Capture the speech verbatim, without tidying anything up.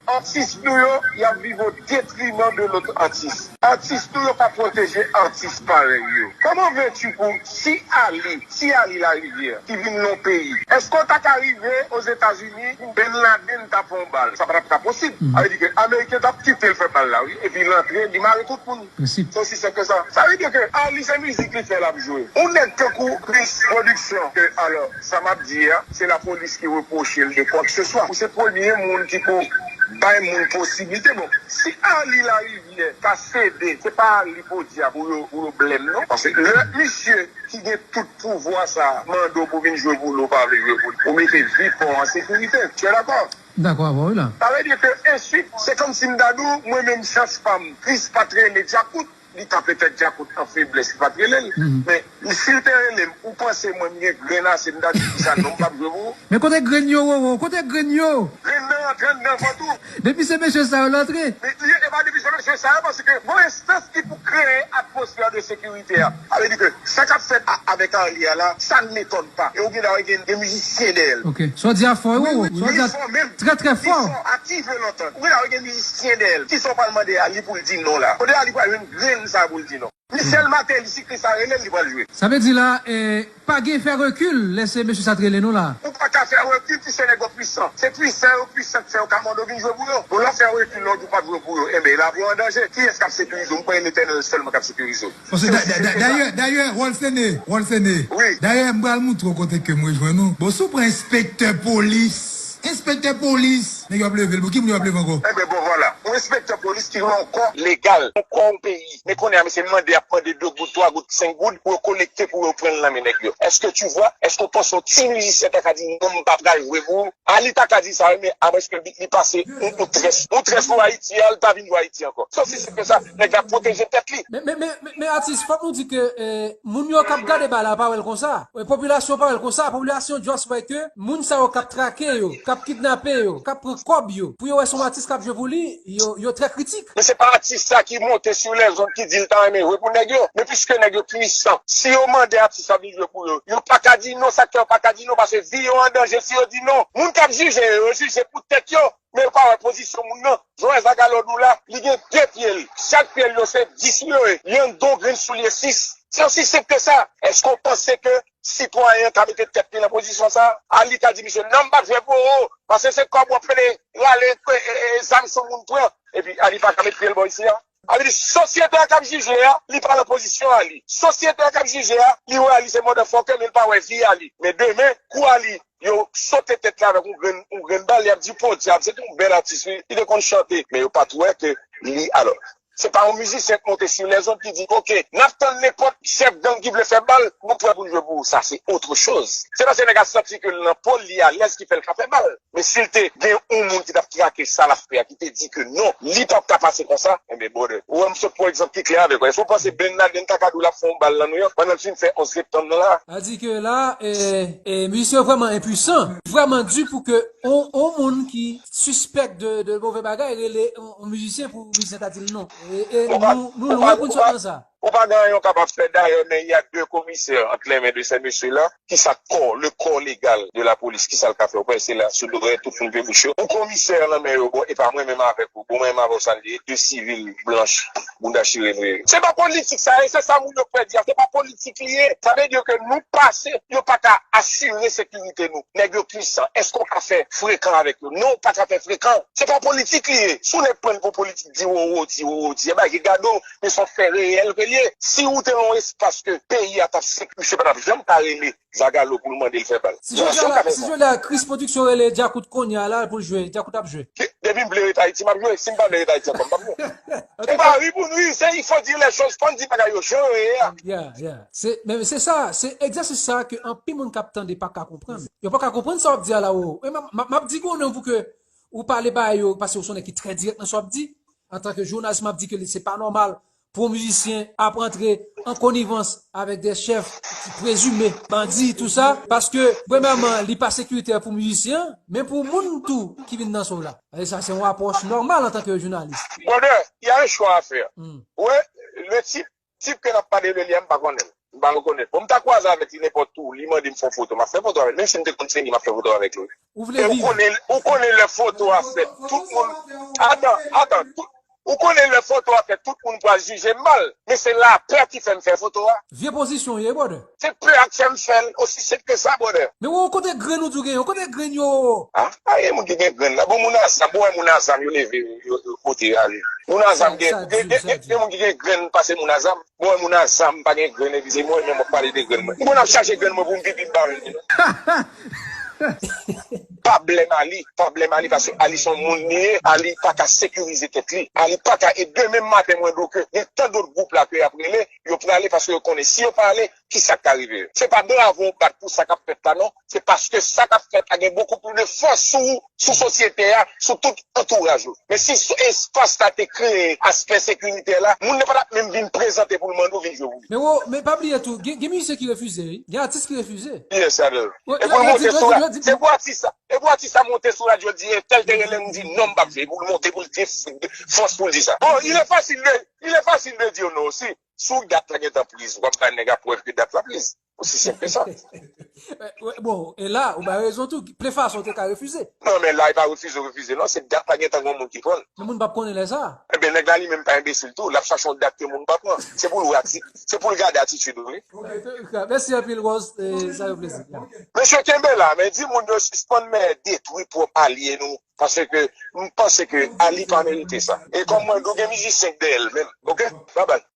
Atis nou yo, y ap viv o detriman de lòt atis. Atis nou yo pa pwoteje atis parèy yo. Kòman vle tu pou si Ali, si Ali Larivière ki vin nan yon peyi, èske w ta ka rive Ozetazini, Bin Laden ta pran yon bal? Sa pa t ap ka posib. Sa vle di ke Ameriken t ap kite l fè bal la, wi, epi l antre, li mare tout moun. Se osi senp ke sa. Sa vle di ke Ali se mizik li fè l ap jwe. Yon nèg tankou Chris Production, ke, alò, sa m ap di a, se lapolis ki repwoche l de quoi que ce soit. Ou se premye moun ki pou bay moun posiblite. Bon, si Ali Larivière ta sede, se pa Ali Podia pou yo, pou yo blame non. Paske lè misye ki gen tout pouvwa sa a mande w pou vin jwe pou li, ou pa vle jwe pou li. Ou mete vi pa w an sekirite. Tu es d'accord? Dakò avè w, wi la. Sa vle di ke enswit, se kòmsi m ta di w, mwen menm chans pa m, Chris pa t rele Djakout, li ta petèt Djakout an feblès, li pa t rele l. Men, si l te rele m, ou panse mwen m gen grenn ase, m ta di, kisa non, m p ap jwe pou ou? Men kote grenn yo, Roro? Kote grenn yo? Grenn nan rantre anndan vant ou. Depi se mesye sa yo l antre. Men, li, e pa depi se mesye sa yo, paske gon enstans ki pou kreye atmosfè de sekirite a. Sa vle di ke sa k ap fèt a, avèk Arly a la, ça ne m'étonne pas. E ou gen dwa gen, gen mizisyen dèyè l. Ok. Sa w di a fò, wi, wi, wi. Sa w di a trè, trè fò. Li fò menm. Li fò, a ki vle l antann. Ou gen dwa gen mizisyen dèyè l. Kisa w pral mande Arly pou l di non la? Kote Arly pral jwenn grenn sa pou l di non? Michel Martelly, si Chris a rele l, li pral jwe. Sa vle di la, eh, pa gen fè rekil lè se mesye sa t rele nou la. Ou pa ka fè rekil, ti se nèg yo pwisan. Se pwisan yo pwisan k fè yo ka mande w vin jwe pou yo. Bon, lè w fè rekil, lè w di w p ap jwe pou yo, enben, lavi w an danje. Kiyès k ap sekirize w? M kwè e Letènèl sèlman k ap sekirize w. Bon, se da-, da-, da-, dayè, dayè, Rolsene, Rolsene. Wi. Dayè, m pral montre w kote ke m rejwenn ou. Bon, si w pran enspektè polis, enspektè polis, nèg yo ap leve l. Bon, ki moun yo ap leve ankò? Enben, bon, vwala. Yon enspektè polis ki yon kò legal, yon kò yon peyi. Men kounye a, mesye mande, ap mande de goud, twa goud, senk goud pou yo kolekte, pou yo pran l nan men nèg yo. Est-ce que tu vois? Est-ce que w panse yon ti mizisyen ta ka di, "Non, m pa pral jwe pou ou"? Arly ta ka di sa, wi, men apre ke li, li pase yon, yon très, yon très pou Ayiti, Arly pa vin jwe Ayiti ankò. Se osi senp ke sa, nèg la pwoteje tèt li. Men, men, men, men, men atis, fòk nou di ke, eh, moun yo k ap gade bal la pa wè l konsa. Eh, popilasyon pa wè l konsa. Popilasyon just wè ke moun sa yo k ap trake yo, k ap kidnape yo, k ap pran kòb yo, pou yo wè se yon atis k ap jwe pou li, yo, yo trè kritik. Men se pa atis sa ki monte sur les ondes ki di l ta renmen jwe pou nèg yo. Men piske nèg yo pwisan, si yo mande atis sa vin jwe pou yo, yo pa ka di non, sa k fè yo pa ka di non, paske vi yo an danje si yo di non. Moun k ap jije yo, yo jije pou tèt yo, men yo pa wè pozisyon moun nan. Jan Zagalo di w la, li gen de pye l. Chak pye l yo se dis li yo ye. Li anndan yon grenn soulye sis. Se osi senp ke sa. Èske w panse ke sitwayen an ka mete tèt li nan pozisyon sa a? Arly ka di misye, "Non, m p ap jwe pou ou, paske se kòb w ap pede rale, e, e, e, zam sou moun pran." Epi Arly pa ka met pye l bò isi a. Sa vle di, sosyete a k ap jije a, li pa nan pozisyon Arly. Sosyete a k ap jije a, li wè Arly se motherfucker, men li pa wè vi Arly. Men demen, kou Arly, yo sote tèt li avèk yon grenn, yon grenn bal, y ap di, "Podyab, se te yon bèl atis, wi, li te konn chante." Men yo pa t wè ke li, alò, se pa yon mizisyen k monte sur les ondes ki di, "Ok, n ap tann nenpòt chèf gang ki vle fè bal, nou prè pou n jwe pou ou." Sa se autre chose. Se paske nèg la santi ke l nan po l, li alèz ki fè l ka fè bal. Men si l te gen yon moun ki t ap trake sa l ap fè a, ki te di ke non, li p ap ka pase konsa, enben, brother, ou wè m sot pran egzanp ki klè avèk ou. Èske w panse Bin Laden ta ka di w l ap fè yon bal nan Nouyòk pandan l fin fè onz septanm nan la? Sa di ke la, e, e, mizisyen yo vrèman enpwisan, vrèman di pou ke on, on moun ki sispèk de, de move bagay rele on, on mizisyen pou mizisyen ta di l non. E, e nou, nou lwen pou n sot nan sa. Ou pa gen anyen w kapab fè. D'ailleurs, mais il y a deux commissaires entre les mains de ces messieurs-là. Qui ça, corps, le corps légal de la police, qui ça l ka fè? Ou panse se la, sou dwèt tout moun pe bouch yo? Yon komisè nan men yo, bon, e pa mwen menm avèk ou. Bon, mwen menm avè w, sa n ye, de sivil blanch, bounda chire nou ye. Se pa politik sa ye, se sa moun yo kwè di a. Se pa politik li ye. Sa vle di ke nou pase, yo pa ka asire sekirite nou. Nèg yo pwisan. Èske w ka fè frekan avèk yo? Non, w pa ka fè frekan. Se pa politik li ye. Si w nèk pran l pou politik, di wowo, di wowo, di, e bagay gade w, men se yon fè reyèl ke l ye. Si w te nan yon espas ke peyi a t ap sek, misye pa t ap janm ka rele Zagalo pou l mande l fè bal. Si jodi a la, si jodi a Chris Production rele Djakout kounye a la pou l jwe, Djakout ap jwe. Depi m vle ret Ayiti, m ap jwe. Si m pa vle ret Ayiti ankò, m p ap jwe. Ou pa ri pou n ri, se il faut dire les choses, fò n di bagay yo jan yo ye a. Yeah, yeah. Se, men se sa, se egzèsis sa ke anpil moun k ap tande pa ka konprann. Yo pa ka konprann sa w ap di a la, wowo. E m, m, m ap di konnen pou ke ou pale ba yo, paske ou se yon nèg ki trè dirèk nan sa w ap di. Antanke jounalis, m ap di ke li, se pa nòmal pou yon mizisyen ap antre an konivans avèk de chèf ki prezime bandi, tou sa, paske, premyèman, li pa sekiritè pou mizisyen an, men pou moun tou ki vin danse w la. E sa, se yon apwòch nòmal antanke jounalis. Brother, il y a un choix à faire. Hmm. Ouais, le type, type ke n ap pale de li a, m pa konnen l. M pa rekonèt. Bon, m ta kwaze avèk li nenpòt tou, li mande m fè yon foto, m ap fè foto avè l. Menm si m te konn se li, m ap fè foto avèk li. Ou vle E ou viv? konnen, ou konnen lè foto a fèt, tout moun. Atan, atan, tout, ou konnen lè foto a fèt, tout moun pral jije m mal. Men se lapè ki fè m fè foto a. Vye pozisyon w ye, brother. Se pè a k fè m fè l, osi senp ke sa, brother. Men ou kote grenn ou di w genyen, kote grenn yo? Ah, ah, e moun ki gen grenn la. Bon, moun a zam, bon, e moun a zam, yo leve, yo, yo pote ale. Moun a zam gen, gen, gen, gen, gen moun ki gen grenn pase moun a zam. Bon, e moun a zam pa gen grenn, epi se mwen menm w ap pale de grenn mwen. Bon, n ap chache grenn mwen pou m pipi m pa menm. Pwoblèm Ali, pwoblèm Ali, paske Ali se yon moun li ye, Ali pa ka sekirize tèt li. Ali pa ka, e demen maten mwen di w ke gen tan dòt gwoup la ke y ap rele, yo prale paske yo konnen si yo pa ale, ki sa k ka rive yo. Se pa bravo w bat pou sa k ap fèt la non, se paske sa k ap fèt la gen bokou plis de fòs sou ou, sou sosyete a, sou tout antouraj ou. Men si espas la te kreye aspè sekiritè la, moun nan pa t ap menm vin prezante pou l mande w vin jwe pou li. Men wo, men pa bliye tou, gen, gen mizisyen ki refize, wi. Gen atis ki refize. Yes, Adel. E pou l monte sou radyo, se pou atis la. E pou atis la monte sou radyo, l di entèl te rele m, di non, m p ap jwe, pou l monte, pou l gen fòs pou l di sa. Bon, il est facile de, il est facile de dire non aussi. Si w dat la gentan priz, w ap bay nèg la prèv ke dat la priz. Osi senp ke sa. Bon, e la, ou bay rezon tou. Plen fason w te ka refize. Non, men la, e pa refize, refize. Non, se dat la gentan gen yon moun ki pran l. Men moun p ap konnen lè sa. Ebyen, nèg la li menm pa enbesil tou. L ap chache yon dat ke moun pa pran. Se pou l wè ati-, se pou l gade atitid ou, wi. Mèsi anpil, Rose. Sa yo plezi. Mesye, kenbe la, men di moun yo sispann men detwi pwòp alye nou. Paske m panse ke Ali pa merite sa. E kòm mwen, nou gen mizisyen k dèyè l menm. Oke? Babay.